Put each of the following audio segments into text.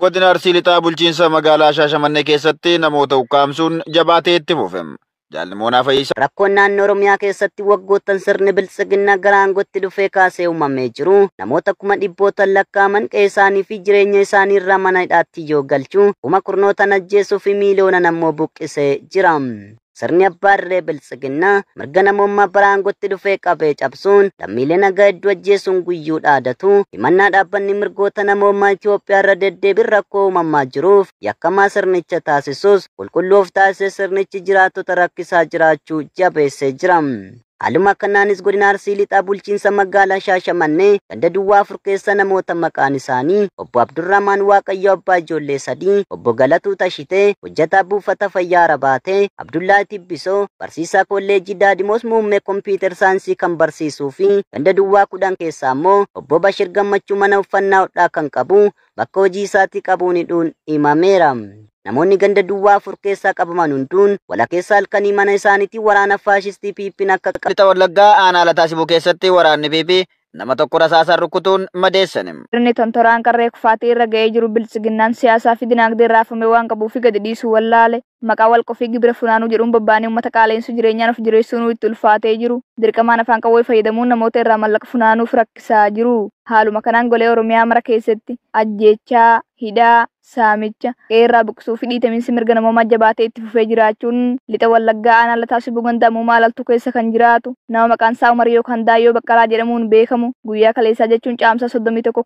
Godina Arsii Lixaa bulchiinsa magaalaa Shaashamannee keessatti namoota ukkaamsuun jabaatee itti fufe. Jaalimoonaa Fayyisaa. Rakkoon naannoo Oromiyaa keessatti waggoottan sirni biltsiginnaa gara aangootti dhufee kaasee uumamee jiru namoota kuma dhibbootaan lakkaa'aman qe'ee isaanii fi jireenya isaanii irraa mana hidhaatti yoo galchu kuma kurnootaan ajjeesuu fi miiliyoonaan ammoo buqqisee jira. Sirni abbaa irree biltsiginnaa mirga namummaa bara aangootti dhufee qabee cabsuun lammiilee nagaa hedduu ajjeesuun guyyuu dhaadatu himannaa dhaabbanni mirgoota namummaa Itoophiyaa irra deddeebiin rakkoo uumamaa jiruuf yakkamaa sirnicha taasisus qulqulluu of taasisee sirnichi jiraattota rakkisaa jiraachuu jabeessee jira. Haaluma kanaanis godina Arsii Lixaa bulchiinsa magaalaa Shaashamannee ganda duwwaa 4 keessa namoota maqaan isaanii obbo Abdurrahmaan Waaqayyo abbaa ijoollee 3, obbo Galatuu Tashitee hojjetaa buufata fayyaa Rabaatee, Abdullaa Tibbisoo barsiisaa kolleejjii Daadimoos muummee kompiitar saayinsii kan barsiisuu fi ganda duwwaa 10 keessa ammoo obbo Bashir Gammachuu mana uffannaa hodhaa kan qabu bakka hojii isaatii qabuun hidhuun himameera. Namoonni ganda duwwaa 4 keessaa qabaman hunduun walakkeessa halkanii mana isaaniitti waraana faashistii PP'n akka Lixa Wallaggaa aanaa Lataa Sibuu keessatti waraanni PP nama tokko rasaasaan rukutuun madeessan. Sirni tontoraan qarree kufaatii irra ga'ee jiru biltsiginnaan siyaasaa fi dinagdee raafame waan qabuuf gadi dhiisuu wallaale. Maqaa wal qofii gibira funaanuu jedhuun babbaanee uummata qaala'insu jireenyaan of jireessuun itti ulfaatee jiru. Dirqamaan afaan qawwee fayyadamuun namoota irraa mallaqa funaanuuf rakkisaa jiru. Haaluma kanaan golee Oromiyaa mara keessatti ajjeechaa, hidhaa, saamicha, qeerraa buqsuu fi dhiitamiinsi mirga namoomaa jabaatee itti fufee jiraachuun lixa Wallaggaa aanaa Lataa Sibuu ganda Amuumaa Alaltuu keessa kan jiraatu nama maqaan isaa Umar yookaan Daayyoo Baqqalaa jedhamuun beekamu guyyaa kaleessaa jechuun caamsaa 31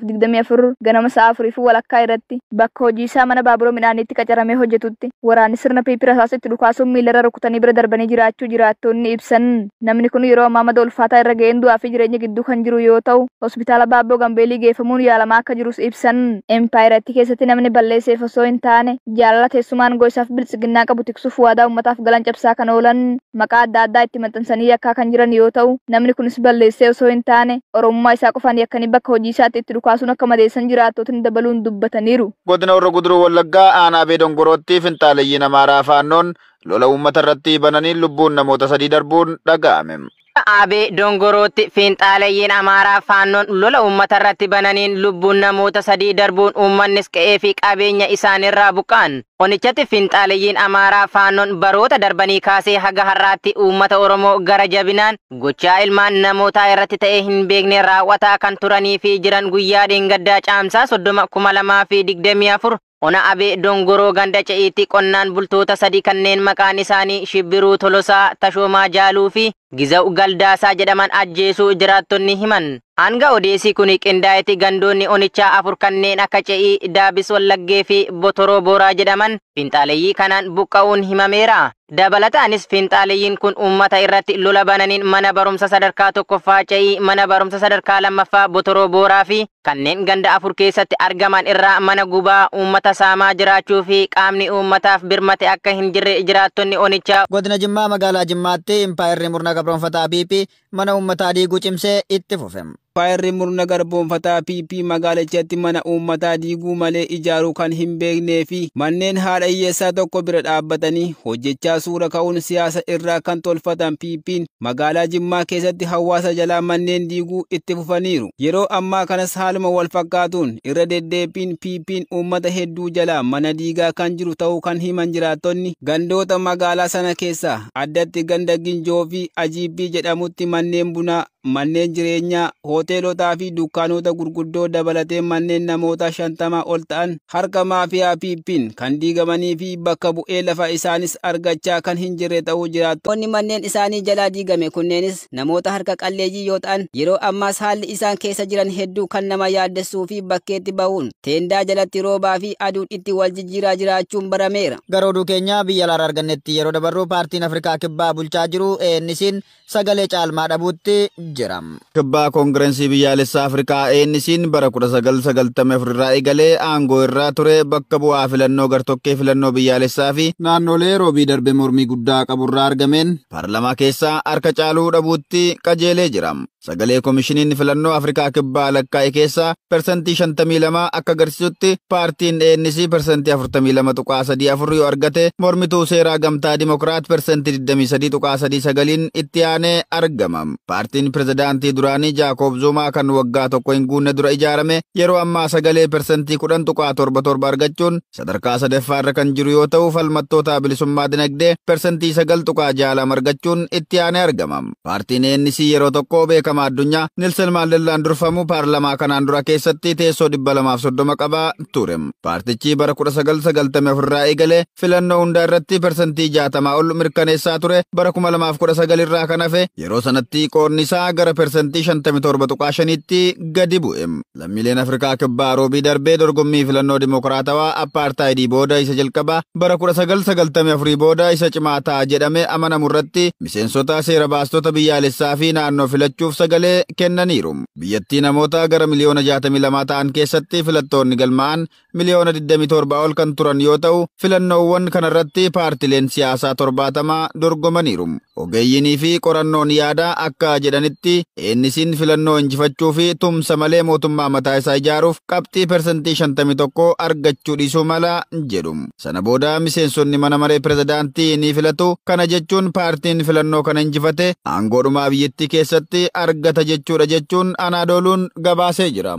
2024 ganama sa'a 4:15 irratti bakka hojii isaa mana baabura midhaaniitti qacaramee hojjetutti waraanni sirna PP rasaasa itti dhukaasuun miilarra rukutanii bira darbanii jiraachuu jiraattonni ibsan. Namni kun yeroo ammaa mada ulfaataa irra ga'een du'aa fi jireenya gidduu kan jiru yoo ta'u hospitaala Baabboo Gambeelii geeffamuun yaalamaa akka jirus ibsan. Empaayiratti keessatti namni balleesseef osoo hin taane jaalala teessumaan goisaaf biltsiginnaa qabu tiksuuf waadaa uummataaf galan cabsaa kan oolan maqaa adda addaa itti maxxansanii yakkaa kan jiran yoo ta'u namni kunis balleessee osoo hin taane oromummaa isaa qofaan yakkanii bakka hojii isaatti itti dhukaasuun akka madeessan jiraattotni dabaluun dubbataniiru. Godina Horroo Guduruu Wallaggaa aanaa Abee Dongorootti finxaaleyyii Amaaraa Faannoon lola uummata irratti bananii lubbuun namoota 3 darbuun dhaga'ame. Abee Dongorootti finxaaleeyyiin Amaaraa Faannoon lola uummata irratti bananiin lubbuun namoota 3 darbuun uummannis qe'ee fi qabeenya isaanirraa buqqa'an. Onichatti finxaaleeyyiin Amaaraa Faannoon baroota darbanii kaasee haga har'aatti uummata Oromoo gara jabinaan gochaa ilmaan namootaa irratti ta'ee hin beekne raawwataa kan turanii fi jiran guyyaa dheengaddaa caamsaa 30 2024 Ona Abee Dongoroo ganda ce'iitti qonnaan bultoota 3 kanneen maqaan isaanii Shibbiruu Tolosaa, Tashoomaa Jaaluu fi Giza'u Galdaasaa jedhaman ajjeesuu jiraattonni himan. Hanga odeessi kun qindaa'etti gandoonni onichaa 4 kanneen akka Ce'ii, Daabis Wallaggee fi Botoroo Booraa jedhaman finxaaleeyyii kanaan buqqa'uun himameera. Dabalataanis finxaaleeyyiin kun uummata irratti lola bananiin mana barumsa sadarkaa 1ffaa Ce'ii, mana barumsa sadarkaa 2ffaa Botoroo Booraa fi kanneen ganda 4 keessatti argaman irraa mana gubaa uummata saamaa jiraachuu fi qaamni uummataaf birmate akka hin jirre jiraattonni onichaa. Godina Jimmaa magaalaa Jimmaatti impaayerri murna gabroonfataa PP mana uummataa diiguu cimsee itti fufe. Impaayerri murna garboonfataa PP magaalichatti mana uummataa diiguu malee ijaaruu kan hin beeknee fi manneen haadha hiyyeessaa tokko bira dhaabbatanii hojjechaa suura ka'uun siyaasa irraa kan tolfatan PP'n magaalaa Jimmaa keessatti hawaasa jalaa manneen diiguu itti fufaniiru. Yeroo ammaa kanas haaluma wal fakkaatuun irra deddeebiin PP'n uummata hedduu jalaa mana diigaa kan jiru ta'uu kan himan jiraattonni gandoota magaalaa sana keessaa addatti ganda Ginjoo fi Ajiibbii jedhamutti manneen bunaa, manneen jireenyaa, hoteelotaa fi dukkaanota gurguddoo dabalatee manneen namoota 50 ol ta'an harka maafiyaa PP'n kan diigamanii fi bakka bu'ee lafa isaanis argachaa kan hin jirre ta'uu jiraattu. Namoonni manneen isaanii jalaa diigame kunneenis namoota harka qalleeyyii yoo ta'an yeroo ammaas haalli isaan keessa jiran hedduu kan nama yaaddessuu fi bakkeetti bahuun teendaa jalatti roobaa fi aduun itti wal jijjiiraa jiraachuun barameera. Gara oduu keenyaa biyya alaarraa argannetti yeroo dabarru paartiin Afrikaa Kibbaa bulchaa jiru ANC'n sagalee caalmaa dhabuutti jira. Kibbaa Koongirensii Biyyaalessaa Afrikaa ANC'n bara 1994 irraa eegalee aangoo irraa ture bakka bu'aa filannoo gartokkee filannoo biyyaalessaa fi naannolee roobii darbe mormii guddaa qaburraa argameen paarlamaa keessaa harka caaluu dhabuutti qajeelee jira. Sagalee koomishiniin filannoo Afrikaa Kibbaa lakkaa'e keessaa 52% akka agarsiisutti paartiin ANC 42.34% yoo argate mormituu seeraa gamtaa Dimokiraat 23.39% itti aanee argama. Paartiin pirezidaantii duraanii Jaakob Zumaa kan waggaa tokko hin guunne dura ijaarame yeroo ammaa sagalee 10.77% argachuun sadarkaa sadaffaa irra kan jiru yoo ta'u, falmattoota bilisummaa dinagdee 9.62% argachuun itti aanee argama. Paartiin ANC yeroo tokko beekamaa addunyaa Nilsen Maandellaan durfamu paarlamaa kanaan dura keessatti teessoo 230 qabaa ture. Paartichi bara 1994 irraa eegalee filannoo hundaa irratti 60% ol mirkaneessaa ture. Bara 2019 irraa kan hafe yeroo sanatti qoodni isaa gara 57.5%tti gadi bu'e. Lammiileen Afrikaa Kibbaa roobii darbee dorgommii filannoo dimokiraatawaa appaartaayidii booda isa jalqabaa bara 1994 booda isa cimaa ta'a jedhame amanamu irratti miseensota seera baastota biyyaalessaa fi naannoo filachuuf sagalee kennaniiru. Biyyattii namoota gara miliyoona 62 ta'an keessatti filattoonni galmaa'an miliyoona 27 ol kan turan yoo ta'u, filannoowwan kanarratti paartileen siyaasaa 70 dorgomaniiru. Ogeeyyiinii fi qorannoon yaadaa akka jedhanitti ANC'n filannoo injifachuu fi tumsa malee mootummaa mataa isaa ijaaruuf qabxii 51% argachuu dhiisuu mala jedhu. Sana booda miseensonni mana maree pirezidaantii ni filatu. Kana jechuun paartiin filannoo kana injifate aangoodhumaa biyyattii keessatti argata jechuudha jechuun Anaadooluun gabaasee jira.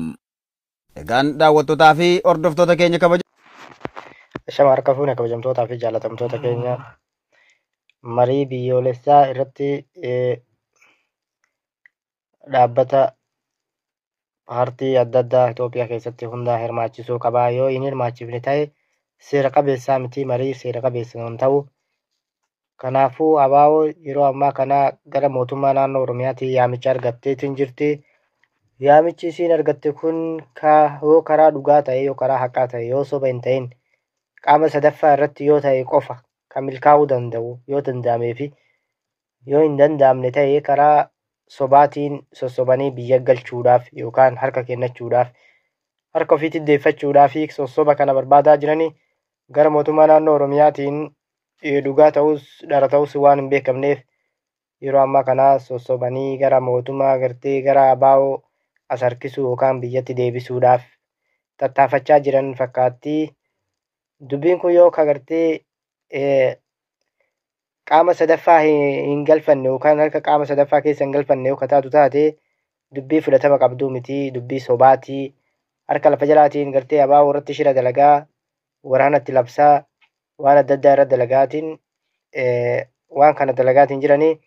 Egaan daawwattootaa fi hordoftoota keenya kabaja. Shama harka fuune kabajamtootaa fi jaalatamtoota keenya, marii biyyoolessaa irratti dhaabbata paartii adda addaa Itoophiyaa keessatti hundaa hirmaachisuu qabaa. Yoo hin hirmaachifne ta'e seera qabeessaa miti, marii seera qabeessa hin ta'u. Kanaafuu ABO yeroo ammaa kana gara mootummaa naannoo Oromiyaatiin yaamicha argatteetiin jirti. Yaamichi isiin argatte kun yoo karaa dhugaa ta'e, yoo karaa haqaa ta'e, yoo soba hin ta'in, qaama sadaffaa irratti yoo ta'e qofa kan milkaa'uu danda'u yoo danda'amee fi yoo hin danda'amne ta'e karaa sobaatiin sossobanii biyya galchuudhaaf yookaan harka kennachuudhaaf, harka ofiitti deeffachuudhaaf sossoba kana barbaadaa jiranii gara mootummaa naannoo Oromiyaatiin dhugaa ta'us dhara ta'us waan hin beekamneef yeroo ammaa kana sossobanii gara mootummaa gartee gara ABO as harkisuu yookaan biyyatti deebisuudhaaf tattaafachaa jiran fakkaatti. Dubbiin kun yoo gartee qaama sadaffaa hin galfanne yookaan harka qaama sadaffaa keessa hin galfanne yoo taatu taate dubbii fudhatama qabduu miti, dubbii sobaatii. Harka lafa jalaatiin gartee ABO irratti shira dalagaa, waraanatti labsaa, waan adda addaa irra dalagaatiin waan kana dalagaatiin jiranii.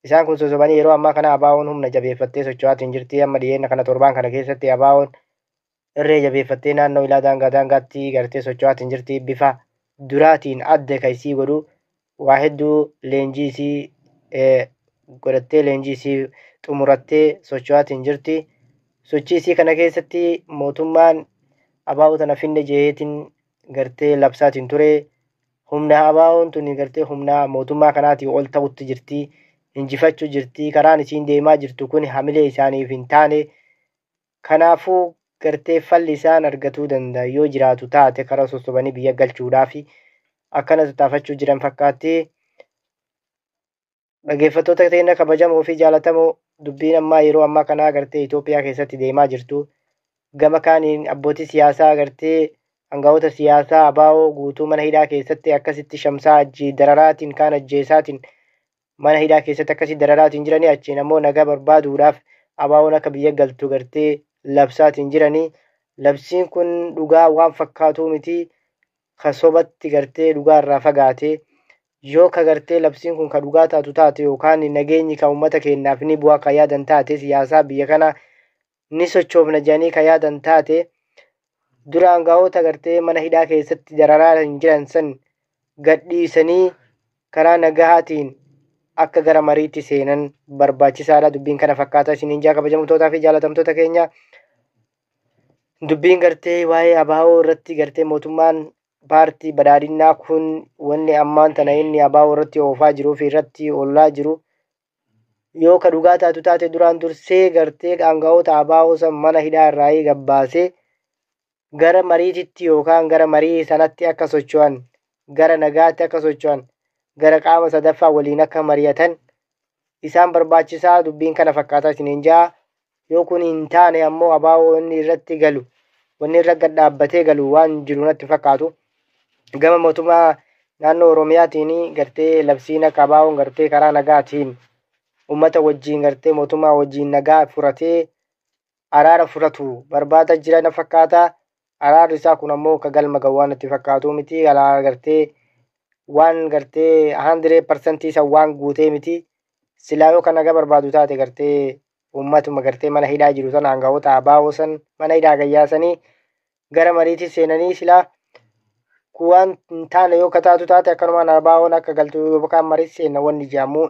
Isaan kun sosobanii yeroo ammaa kana ABO'n humna jabeeffattee socho'aatiin jirti. Amma dhiyeenya kana torbaan kana keessatti ABO'n irree jabeeffattee naannoo ilaa daangaa daangaatti gartee socho'aatiin jirti. Bifa duraatiin adda kan isii godhu waa hedduu leenjii isii godhattee, leenjii isii xumurattee socho'aatiin jirti. Sochii isii kana keessatti mootummaan ABO tana finne jeetiin gartee labsaatiin ture. Humna ABO'n tuni gartee humna mootummaa kanaatii ol ta'utti jirti. Injifachuu jirti. Karaan isiin deemaa jirtu kun hamilee isaaniif hin taane. Kanaafuu gartee falli isaan argatuu danda'a yoo jiraatu taate karaa sossobanii biyya galchuudhaaf akkana tattaafachuu jiran fakkaatti. Dhaggeeffattoota keenya kabajamoo fi jaalatamoo, dubbiin ammaa yeroo ammaa kanaa gartee Itoophiyaa keessatti deemaa jirtu. Gama kaaniin abbootii siyaasaa gartee hangafoota siyaasaa ABO guutuu mana hidhaa keessatti akkasitti shamsaa ajjii dararaatiin kaan ajjeesaatiin mana hidhaa keessatti akkasitti dararaatiin jiranii, achiin ammoo nagaa barbaaduudhaaf ABO'n akka biyya galtu gartee labsaatiin jiranii. Labsiin kun dhugaa waan fakkaatuu miti, ka sobatti gartee dhugaa irraa fagaate. Yoo ka gartee labsiin kun ka dhugaa taatu taate yookaan nageenyi ka uummata keenyaaf ni bu'aa ka yaadan taate, siyaasaa biyya kana ni sochoofna jedhanii ka yaadan taate, dura hangafoota gartee mana hidhaa keessatti dararaa hin jiran san gadhiisanii karaa nagahaatiin akka gara mariitti seenan barbaachisaadha. Dubbiin kana fakkaata isiniin jaa kabajamtootaa fi jaalatamtoota keenya. Dubbiin gartee waa'ee ABO irratti gartee mootummaan paartii badhaadhinnaa kun wanni ammaan tana inni ABO irratti oofaa jiruu fi irratti ollaa jiru yoo ka dhugaa taatu taate duraan dursee gartee aangawoota ABO san mana hidhaa irraa gabbaasee gara mariititti yookaan gara marii sanatti akka socho'an, gara nagaatti akka socho'an, gara qaama sadaffaa waliin akka mari'atan isaan barbaachisaa. Dubbiin kana fakkaataa isiniin jaa. Yoo kun hin taane ammoo ABO inni irratti galu, wanni irra gad dhaabbatee galu waan jiru natti fakkaatu. Gama mootummaa naannoo Oromiyaatiin gartee labsiin akka ABO'n gartee karaa nagaatiin uummata wajjin gartee mootummaa wajjin nagaa furatee araara furatu barbaada jira na fakkaata. Araarri isaa kun ammoo ka galma gahu waan itti fakkaatu miti. Alaa gartee waan gartee 100% isa waan guutee miti. Silaa yoo kan nagaa barbaadu taate gartee uummatuma gartee mana hidhaa jiru sana hangafoota ABO san mana hidhaa gayyaasanii gara mariitti seenanii silaa waan hin taane yoo kataatu taate akkanumaan ABO'n akka galtu yookaan mariitti seenna wanni jedhamu.